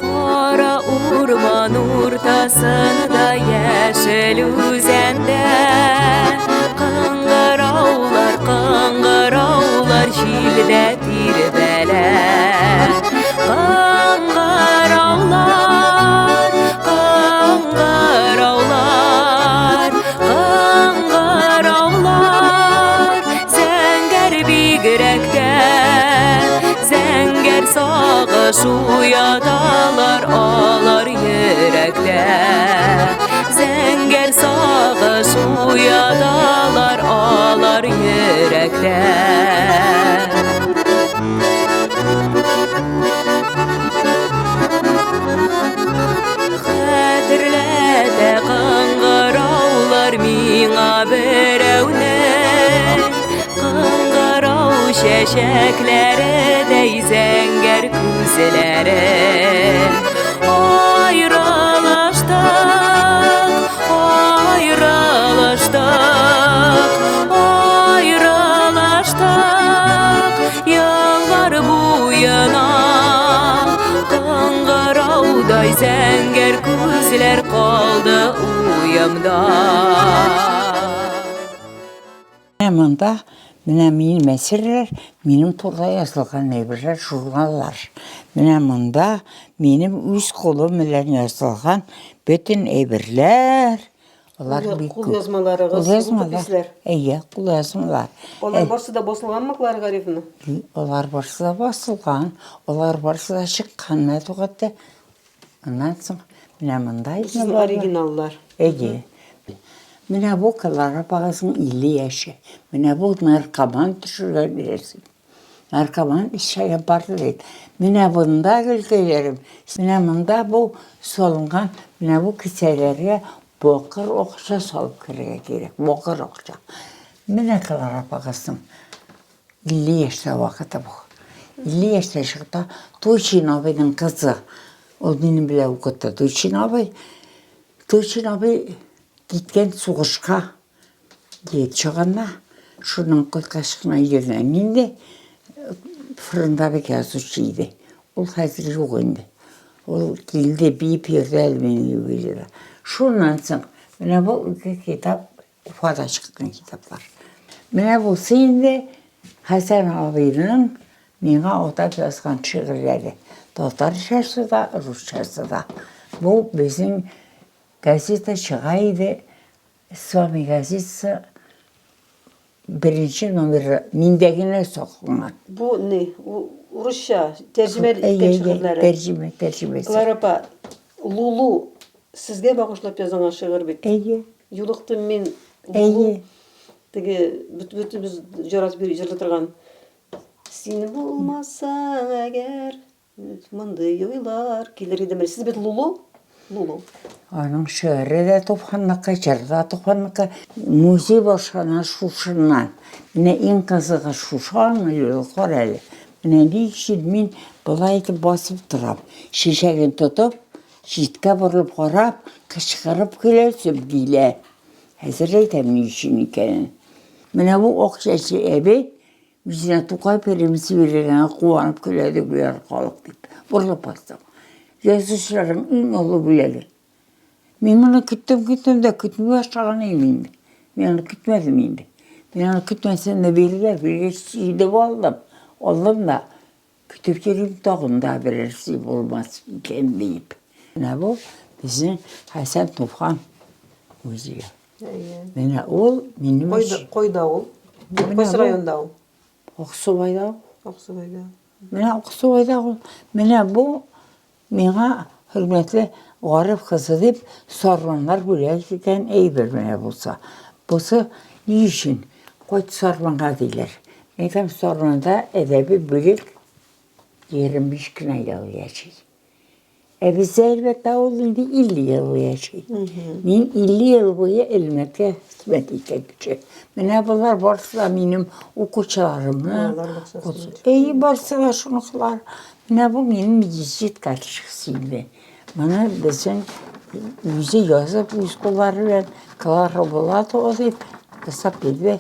Кара урман уртасында яшел үзәндә Кыңгыраулар, кыңгыраулар җилдә тирбәлә. Кыңгыраулар, кыңгыраулар, кыңгыраулар, зәңгәр бигрәк тә, зәңгәр сагыш уяталар алар йөрәктә. Зәңгәр сагыш уяталар алар йөрәктә. Хәтерләтә кыңгыраулар миңа берәүне. Кыңгырау чәчәкләредәй зәңгәр күзләре. Аерылыштык, аерылыштык, аерылыштык еллар буена. Кыңгыраудай зәңгәр күзләр калды уемда. Менә монда, менә минем әсәрләр, минем турыда язылган әйберләр, журналлар. Менә монда минем үз кулым белән язылган бөтен әйберләр. Алар бик күп. Кул язмаларыгыз, рукописьләр. Әйе, кул язмалар. Алар барсы да басылганмы, Клара Гарифовна? Алар барсы да басылган, алар барсы да чыккан матбугатта. Аннан соң менә монда Сезнең оригиналлар. Әйе. Менә бу Клара апагызның 50 яше. Менә бу наркоман төшергән рәсем. Наркоман эшләгән портрет. Менә бунда гөлкәйләрем. Менә монда бу салынган, менә бу кесәләргә бакыр акча салып керергә кирәк. Бакыр акча. Менә Клара апагызның 50 яшьтә вакыты бу. 50 яшьтә чакта Туйчин абыйның кызы, ул минем белән укытты. Туйчин абый, Туйчин абый киткән сугышка егет чагында, шуннан кайткач кына өйләнгән инде. Фронтовик язучы иде. Ул хәзер юк инде. Ул килде, биеп йөрде әле минем юбилейда. Шуннан соң менә бу ике китап Уфада чыккан китаплар. Менә бусы инде Хәсән абыйның миңа атап язган шигырьләре. Татарчасы да, русчасы да. Бу безнең газета чыга иде. С вами газетасы беренче номеры миндә генә сакланган. Бу ни? Урысча тәрҗемә иткән шигырьләре. Тәрҗемә, тәрҗемәсе. Клара апа, Лулу Сезгә багышлап язылган шигырь бит. Әйе. Юлыктым мин Лулу. Әйе. Теге бөтенебез җырат бир җырлый торган. Син булмасаң әгәр мондый уйлар килер идеме? Сез бит Лулу. Лулу. Аның шигыре дә Туфанныкы, җыры да Туфанныкы. Музей башлана шушыннан. Менә иң кызыгы шушы аның юлы, кара әле. Менә ни өчен мин болай итеп басып торам. Чәчәген тотып, Читкә борылып карап, кычкырып көләсем килә. Хәзер әйтәм ни өчен икәнен. Менә бу ак чәчле әби үзенә Тукай премиясе бирелгәнгә куанып көлә дип уйлар халык дип. Борылып бастым. Язучыларның иң олы бүләге. Мин моны көттем, көттем дә көтми башлаган идем инде. Мин аны көтмәдем инде. Мин аны көтмәсәм дә бирделәр, биргәч сөенеп алдым. Алдым да Көтеп йөрим, тагын да берәрсе булмас икән диеп. Менә бу безнең Хәсән Туфан музее. Менә ул минем Кайда, кайда ул? Кайсы районда ул? Аксубайда. Аксубайда. Менә Аксубайда ул. Менә бу Миңа, хөрмәтле Гариф кызы дип, сарманнар бүләк иткән әйбер менә булса. Бусы ни өчен? Кайт Сарманга диләр. Мин әйтәм, Сарманда әдәби бүлек 25 кенә ел яши. Ә бездә, әлбәттә, ул инде 50 ел яши. Мин 50 ел буе Әлмәткә хезмәт иткән кеше. Менә болар барысы да минем укучыларымны. Әйе, барысы да шуныкылар. Менә бу минем визит карточкасы инде. Моны безнең үзе язып, үз куллары белән Клара Булатова дип ясап бирде.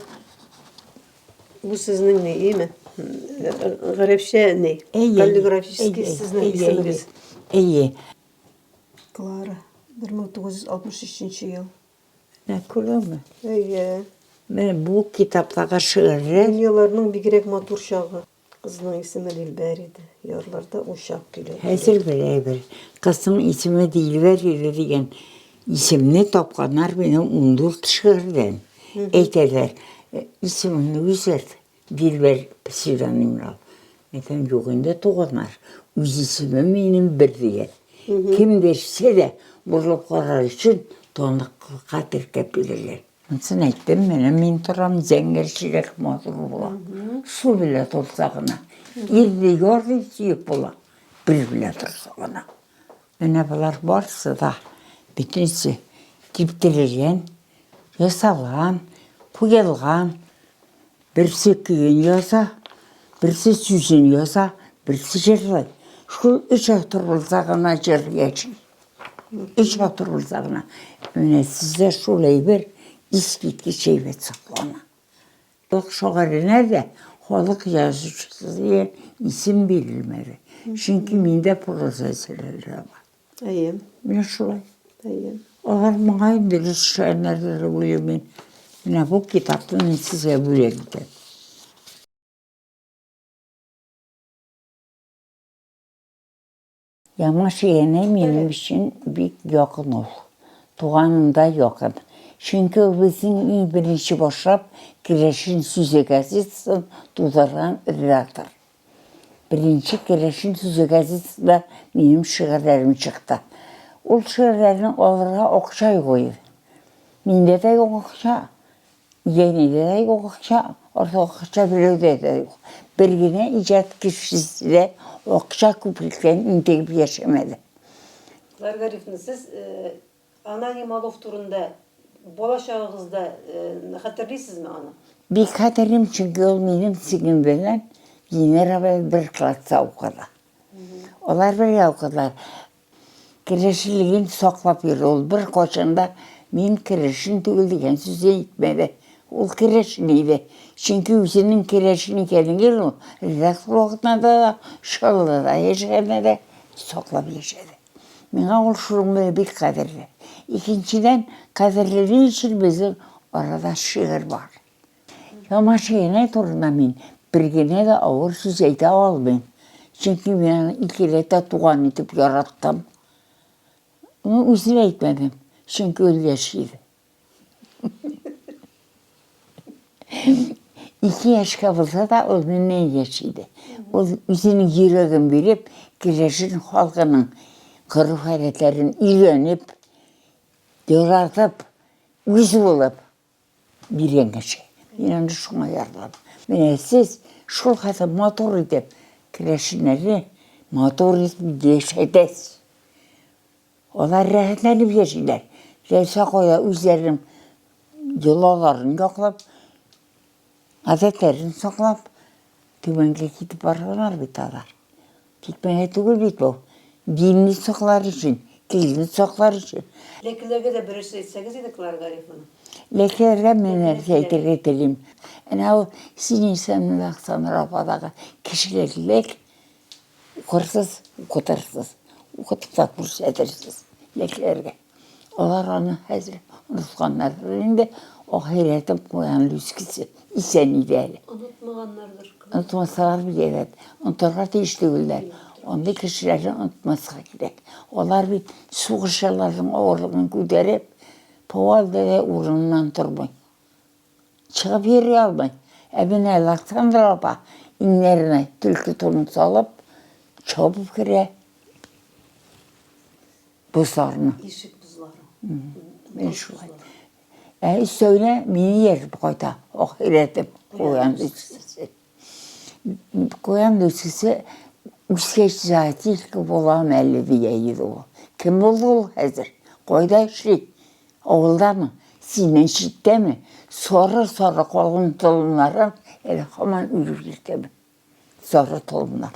Бу сезнең ни, име? Гарәпчә ни? Каллиграфический сезнең исемегез. Әйе. Клара, 1963 ел. Менә күрдеңме? Әйе. Менә бу китаптагы шигырьләр. Дөньяларның бигрәк матур чагы. Кызның исеме Дилбәр иде. Ярларда учак көйләде. Хәзер бер әйбер. Кызның исеме Дилбәр иде дигән исемне тапканнар минем 14 шигырьдән. Әйтәләр, исемеңне үзгәрт, Дилбәр псевдонимын ал. Әйтәм, юк инде, туганнар. Үз исемем минем бер дигән. Кем дәшсә дә, борылып карар өчен таныклыкка теркәп бирәләр. Монысын әйттем, менә мин торам, зәңгәр чиләк матур була. Су белә торса гына. Ирне яр дип сөеп була, бер белә торса гына. Менә болар барысы да, бөтенесе киптерелгән, ясалган, куелган. Берсе көен яза, берсе сүзен яза, берсе җырлый. Шул өч автор булса гына җыр яши. Өч автор булса гына. Менә сездә шул әйбер искиткеч әйбәт саклана. Халык шагыйренә дә халык язучысы дигән исем бирелмәде. Чөнки миндә проза әсәрләре дә бар. Әйе. Менә шулай. Әйе. Алар моңа инде дөрес эшләгәннәрдер дип уйлыйм мин. Менә бу китапны мин сезгә бүләк итәм. Ямаш янә минем өчен бик якын ул. Туганым да якын. Чөнки ул безнең иң беренче башлап Керәшен сүзе газетасын тудырган редактор. Беренче Керәшен сүзе газетасында минем шигырьләрем чыкты. Ул шигырьләрне алырга акча юк иде. Миндә дә юк акча, Янидә дә юк акча, артык акча берәүдә дә юк. Бер генә иҗат кешесе дә акча күплектән интегеп яшәмәде. Клара Гарифовна, сез Ананий Малов турында бала чагыгызда хәтерлисезме аны? Бик хәтерлим, чөнки ул минем сеңлем белән Венера белән бер класста укыды. Алар бергә укыдылар. Керәшенлеген саклап йөрде. Ул беркайчан да мин керәшен түгел дигән сүз әйтмәде. Ул керәшен иде. Чөнки үзенең керәшен икәнлеген ул редактор вакытында да, Чаллыда яшәгәндә дә саклап яшәде. Миңа ул шуның белән бик кадерле. Икенчедән, кадерле ни өчен безнең арада шигырь бар. Ямаш әнәй турында мин бер генә дә авыр сүз әйтә алмыйм. Чөнки мин аны икеләтә туган итеп яраттым. Ну, үзенә әйтмәдем, чөнки ул яшь иде. Ике яшькә булса да, ул миннән яшь иде. Ул үзенең йөрәген биреп, керәшен халкының гореф-гадәтләрен өйрәнеп, яратып, үз булып, биргән кеше. Мин аны шуңа яратам. Менә сез шул хәтле матур итеп керәшеннәрне матур итеп яшәтәсез. Алар рәхәтләнеп яшиләр. Теләсә кая үзләренең йолаларын яклап, гадәтләрен саклап, түбәнгә китеп барганнар бит алар. Китмәгә түгел бит бу. Динне саклар өчен, телне саклар өчен. Ләкеләргә дә берәр сүз әйтсәгез иде, Клара Гарифовна. Ләкеләргә мин нәрсә әйтергә телим. Әнә ул син исәнме, Оксана ападагы кешелеклек укырсыз, укытырсыз. Укытып та күрсәтерсез ләкеләргә. Алар аны хәзер онытканнардыр инде. Ахирәтем куян Люськесе исән иде әле. Онытмаганнардыр. Онытмасалар бик әйбәт. Онытырга тиеш түгелләр. Андый кешеләрне онытмаска кирәк. Алар бит сугышчыларның авырлыгын күтәреп, Павал дәдәй урыныннан тормый. Чыгып йөри алмый. Ә менә Александра апа иңнәренә төлке тунын салып, чабып керә. Бозларны. Ишек бозлары. Менә шулай. Ә өстәвенә мине ияртеп кайта. Ахирәтем, куян үскесе. Куян үскесе үскәч зоотехник булам әле дия иде ул. Кем булды ул хәзер? Кайда эшли? Авылдамы? Синнән читтәме? Сары-сары калган толымнарын әле һаман үреп йөртәме? Сары толымнар.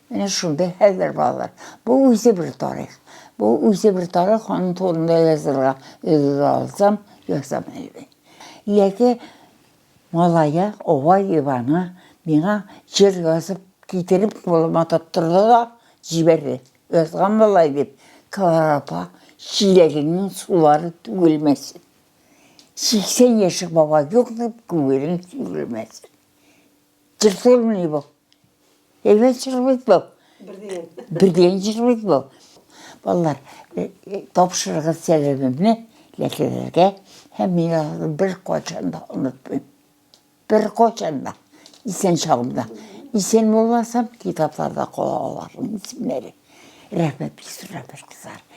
Менә шундый хәлләр, балалар. Бу үзе бер тарих. Бу үзе бер тарих, аның турында язырга өлгерә алсам, язам әле. Яки малае, Овай Иваны Миңа җыр язып китереп кулыма тоттырды да җибәрде. Язган болай дип, Клара апа, чиләгеңнең сулары түгелмәсен. 80 яшьлек баба юк дип күңелең сүрелмәсен. Җыр түгелмени бу? Әйбәт җыр бит бу. Бер дигән. Бер дигән җыр бит бу. Балалар, э, э, тапшырыгыз сәламемне ләкеләргә һәм мин аларны беркайчан да онытмыйм. Беркайчан да. Исән чагымда. Исән булмасам, китапларда кала аларның исемнәре. Рәхмәт, бик зур рәхмәт, кызлар.